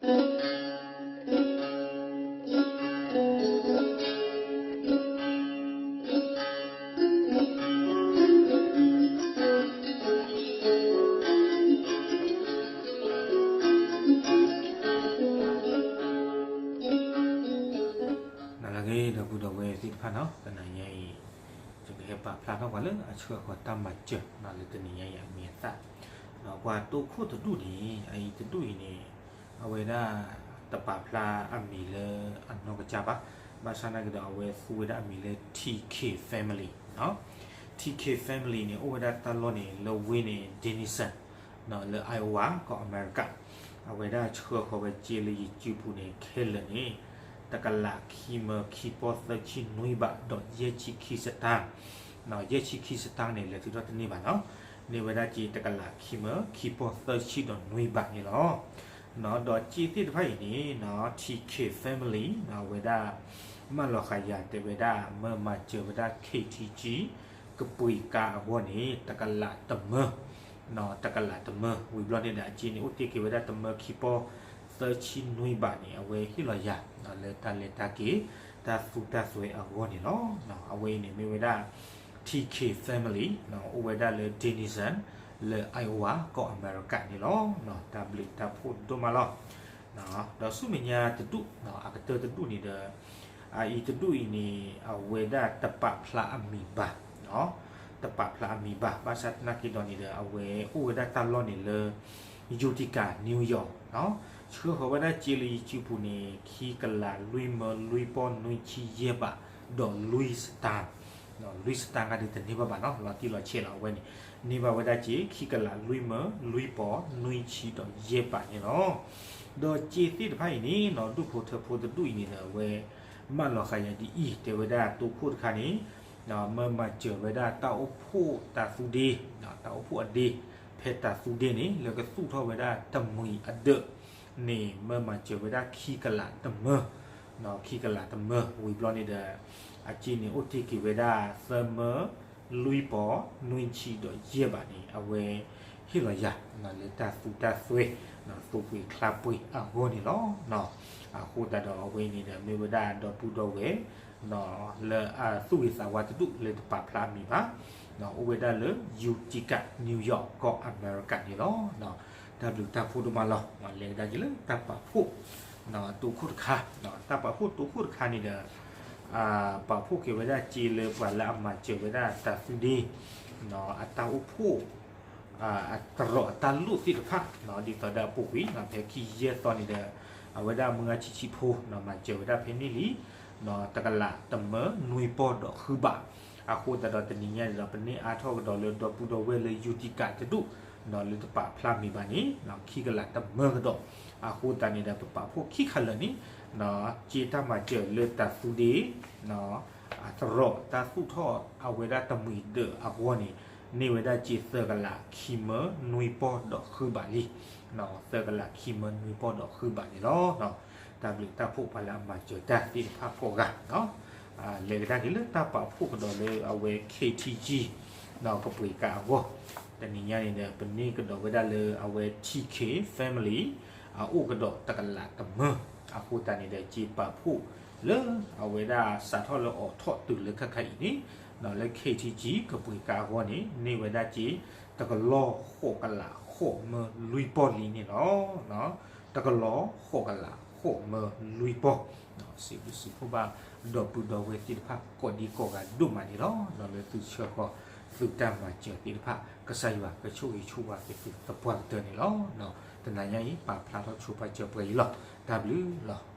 နလၢအဂ့ၤ ဒီပုၢ်ဒီဝဲၢ်သ့ၣ်တဖၣ်နီၤ, တနၤညါအံၤ ယကဟဲပာ်ဖျါထီၣ်ပှၤလၢအဆှၢဃီၤတၢ်မၤစၢၤလၢတနံၤညါအံၤအမံၤအသၣ်, ပှၤတိခိၣ်တဒူၣ်န့ၣ် အအံၤတဒူၣ်အံၤန့ၣ် အဝဲဒၣ်တပာ်ဖျါအမံၤလၢအနီၢ်ကစၢ်ဘၣ်, ဘၣ်ဆၣ်သနာ်က့ဒီး အဝဲသူဝဲဒၣ်အမံၤလၢ ထံခ့ family, ထံခ့ family န့ၣ် အိၣ်ဝဲဒၣ်တၢ်လီၢ်န့ၣ် လၢဝ့ၢ်န့ၣ် Denison လၢ Iowa ကီၢ်အမဲရကၤ, အဝဲဒၣ်ဆှၢဃီၤဝဲစ့လၢယစုပူၤန့ၣ် ခဲလၢာ်န့ၣ် တကလးခံမၢခံပီၢ်သၢဆံနွံဘးဒီးယဲၢ်ဆံခံစတၢၢ်, ယဲၢ်ဆံခံစတၢၢ်န့ၣ် လဲၤထုးထီၣ်တန့ၢ်ဘၣ်နီၤ, န့ၢ်ဝဲဒၣ်စ့တကလးခံမၢခံပီၢ်သၢဆံဒီးနွံဘးန့ၣ်လီၤ. ဒီးစ့သ့ၣ်တဖၣ်အံၤန့ၣ် ထံခ့ family အဝဲဒၣ် မၢလီၤဃာ်ယၤတဲဝဲဒၣ် မၢမၤစၢၤဝဲဒၣ် ခ့ထံကၠံ ကပှ့ၤကါအဂီၢ်န့ၣ် တကလးတမၢ, တကလးတမၢ ဝံၤဘျီန့ၣ်ဒီး အစ့န့ၣ်အိၣ်တ့ၢ်က့ၤဝဲဒၣ်တမၢခံပီၢ်သၢဆံနွံဘးန့ၣ် အဝဲဟ့ၣ်လီၤယၤ လၢတၢ်လဲၤတၢ်က့ၤ တၢ်သူတၢ်စွဲအဂီၢ်န့ၣ်လီၤ. အဝဲအံၤန့ၣ်မ့ၢ်ဝဲဒၣ် ထံခ့ family အိၣ်ဝဲဒၣ်လၢ Denison လၢ Iowa ကီၢ်အမဲရကၤန့ၣ်လီၤ. တၢ်ဘျုးတၢ်ဖှိၣ်ဒိၣ်မးလီၤ. ဒီးဆူမဲာ်ညါတဒူၣ် အကတၢၢ်တဒူၣ်န့ၣ်ဒီး အအံၤတဒူၣ်အံၤန့ၣ် အဝဲဒၣ်တပာ်ဖျါအမံၤဘၣ်, တပာ်ဖျါအမံၤဘၣ်, ဘၣ်ဆၣ်သနာ်က့ဒီးန့ၣ်ဒီး အဝဲအိၣ်ဝဲဒၣ်တၢ်လီၢ်န့ၣ်လၢ Utica, New York, ဆှၢဃီၤဝဲဒၣ်စ့လၢယစုပူၤန့ၣ် ခံကလးလွံၢ်မၢလွံၢ်ပီၢ်နွံဆံယဲၢ်ဘးဒီးလွံၢ်စတၢၢ်, လွံၢ်စတၢၢ်ခါဒုးတန့ၢ်ဘၣ်ဘၣ်နီၤ, လီၤတံၢ်လီၤဆဲးလီၤအဝဲန့ၣ်, န့ၢ်ဘၣ်ဝဲဒၣ်စ့ ခံကလးလွံၢ်မၢလွံၢ်ပီၢ်နွံဆံဒီးယဲၢ်ဘးန့ၣ်လီၤ. ဒီးစ့သ့ၣ်တဖၣ်အံၤန့ၣ်နီၤ ဒူၣ်ဖိထၢဖိတဒူၣ်အံၤန့ၣ်ဒီး အဝဲမၢလီၤဃာ်ယၤဒ်အံၤ တဲဝဲဒၣ်တိခိၣ်တခါန့ၣ် မၢမၤစၢၤဝဲဒၣ်တၢ်အိၣ်ဖှိၣ်တၢ်သူဒ့, တၢ်အိၣ်ဖှိၣ်အဒ့ ဖဲတၢ်သူဒ့န့ၣ် လၢကသူၣ်ထီၣ်ဝဲဒၣ်တမှံၤအဒၢးန့ၣ် မၢမၤစၢၤဝဲဒၣ်ခံကလးတမၢ, ခံကလးတမၢ ဝံၤဘျီန့ၣ်ဒီး အစ့န့ၣ်အိၣ်တ့ၢ်က့ၤဝဲဒၣ် သၢမၢလွံၢ်ပီၢ်နွံဆံဒီးယဲၢ်ဘးန့ၣ် အဝဲဟ့ၣ်လီၤယၤ လၢတၢ်သူတၢ်စွဲ သူၣ်ပှ့ၤချါပှ့ၤအဂီၢ်န့ၣ်လီၤ. အဃိသတးဒီးအဝဲန့ၣ်ဒီး မ့ၢ်ဝဲဒၣ်ဒီပုၢ်ဒီဝဲၢ် လၢအသူၣ်ဂ့ၤသးဝါတဒူၣ်လၢတပာ်ဖျါအမံၤဘၣ်, အိၣ်ဝဲဒၣ်လၢ Utica, New York ကီၢ်အမဲရကၤန့ၣ်လီၤ. တၢ်ဘျုးတၢ်ဖှိၣ်ဒိၣ်မးလီၤ. လဲၤကဒါက့ၤလၢတၢ်ပာ်ဖှိၣ်တိခိၣ်တခါ, တၢ်ပာ်ဖှိၣ်တိခိၣ်တခါန့ၣ်ဒီး ပာ်ဖှိၣ်က့ၤဝဲဒၣ်စ့လၢပှၤလၢအမၤစၢၤဝဲဒၣ်တၢ်သူဒ့ အတၢ်အိၣ်ဖှိၣ် အတရီးအတၢ်လိၣ်သ့ၣ်တဖၣ် ဒ်သိးဒီးအပူၤကွံာ် ဖဲခံယဲၢ်သီန့ၣ်ဒီး အဝဲဒၣ်မုၢ်ဂၤဆံးဆံးဖိ မၤစၢၤဝဲဒၣ်ဖဲန့ၣ်လံ တကလးတမၢနွံပီၢ်ဒီးဃုဘး, အဃိသတးဒီးတနံၤညါန့ၣ်ဒီး ပန့ၢ်အါထီၣ်ကဒီးလၢဒီပုၢ်ဒီဝဲၢ်လၢ Utica တဒူၣ် လၢတပာ်ဖျါမံၤဘၣ်န့ၣ် ခံကလးတမၢကဒီး, အဃိသတးန့ၣ်ဒီး ပပာ်ဖှိၣ်ခံခါလၢာ်န့ၣ် စ့တၢ်မၤစၢၤလၢတၢ်သူဒ့ အတရီးတၢ်သူၣ်ထီၣ်အဝဲဒၣ်တမှံၤဒၢးအဂီၢ်န့ၣ် န့ၢ်ဝဲဒၣ်စ့သၢကလးခံမၢနွံပီၢ်ဒီးဃုဘးလံ, သၢကလးခံမၢနွံပီၢ်ဒီးဃုဘးန့ၣ်လီၤ. တၢ်ဘျုးတၢ်ဖှိၣ်ပှၤလၢအမၤစၢၤတၢ်သ့ၣ်တဖၣ်ကိးဂၤ လဲၤကဒါက့ၤလၢတၢ်ပာ်ဖှိၣ်ကဒီးလၢအဝဲ ခ့ထံကၠံ ကပှ့ၤကါအဂီၢ်, တနံၤညါန့ၣ်ဒီး ပန့ၢ်ကဒီးဝဲဒၣ်လၢအဝဲ ထံခ့ family အအိၣ်ကဒီးတကလးတမၢ, အဃိသတးန့ၣ်ဒီး စ့ပာ်ဖှိၣ်လၢအဝဲဒၣ်စးထီၣ်လၢအိးထီၣ်တုၤလၢခဲခါအံၤန့ၣ် လၢ ခ့ထံကၠံ ကပှ့ၤကါအဂီၢ်န့ၣ် န့ၢ်ဝဲဒၣ်စ့ တကလီၤဃိးကလးဃိးမၢလွံၢ်ပီၢ်လံန့ၣ်လီၤ. တကလီၤဃိးကလးဃိးမၢလွံၢ်ပီၢ်, စံးဘျုးစံးဖှိၣ်ဘၣ်ဒီပုၢ်ဒီဝဲၢ်သ့ၣ်တဖၣ်ကိးဒံကိးဂၤဒိၣ်မးန့ၣ်လီၤ. လၢသုဆှၢဃီၤသုတၢ်မၤစၢၤသ့ၣ်တဖၣ် ကစၢ်ယွၤကဆိၣ်ဂ့ၤဆိၣ်ဝါက့ၤသုသပှၢ်ကတၢၢ်န့ၣ်လီၤ. တနၤညါအံၤ ပာ်ဖျါထီၣ်ဆိပာ်စၢၤပှဲၤအံၤလီၤ. တၢ်ဘျုးလီၤ.